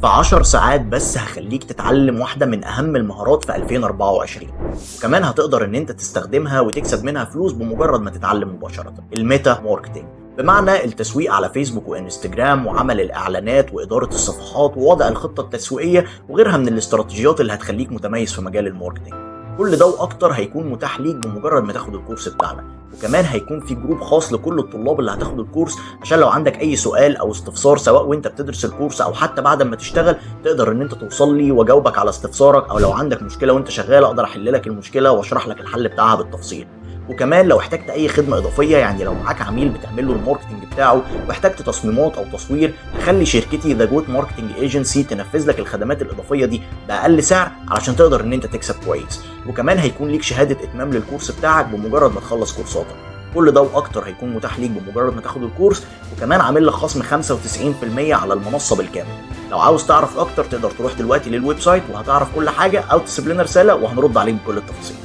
في 10 ساعات بس هخليك تتعلم واحدة من أهم المهارات في 2024، وكمان هتقدر إن أنت تستخدمها وتكسب منها فلوس بمجرد ما تتعلم مباشرة. ال meta marketing، بمعنى التسويق على فيسبوك وانستجرام وعمل الإعلانات وإدارة الصفحات ووضع الخطة التسويقية وغيرها من الاستراتيجيات اللي هتخليك متميز في مجال ال marketing. كل ده واكتر هيكون متاح ليك بمجرد ما تاخد الكورس بتاعنا، وكمان هيكون في group خاص لكل الطلاب اللي هتاخد الكورس، عشان لو عندك اي سؤال او استفسار سواء وانت بتدرس الكورس او حتى بعد ما تشتغل تقدر ان انت توصل لي واجاوبك على استفسارك، او لو عندك مشكلة وانت شغال اقدر احل لك المشكلة واشرح لك الحل بتاعها بالتفصيل. وكمان لو احتجت اي خدمة اضافيه، يعني لو معاك عميل بتعمل له ال marketing بتاعه واحتجت تصميمات او تصوير، هخلي شركتي The Goat Marketing Agency تنفذ لك الخدمات الاضافية دي باقل سعر علشان تقدر ان انت تكسب كويس. وكمان هيكون ليك شهادة اتمام للكورس بتاعك بمجرد ما تخلص كورساتك. كل ده واكتر هيكون متاح ليك بمجرد ما تاخد الكورس، وكمان عامل لك خصم 95% على المنصة بالكامل. لو عاوز تعرف اكتر تقدر تروح دلوقتي لل website وهتعرف كل حاجه، او تسيب لنا رسالة وهنرد عليك بكل التفاصيل.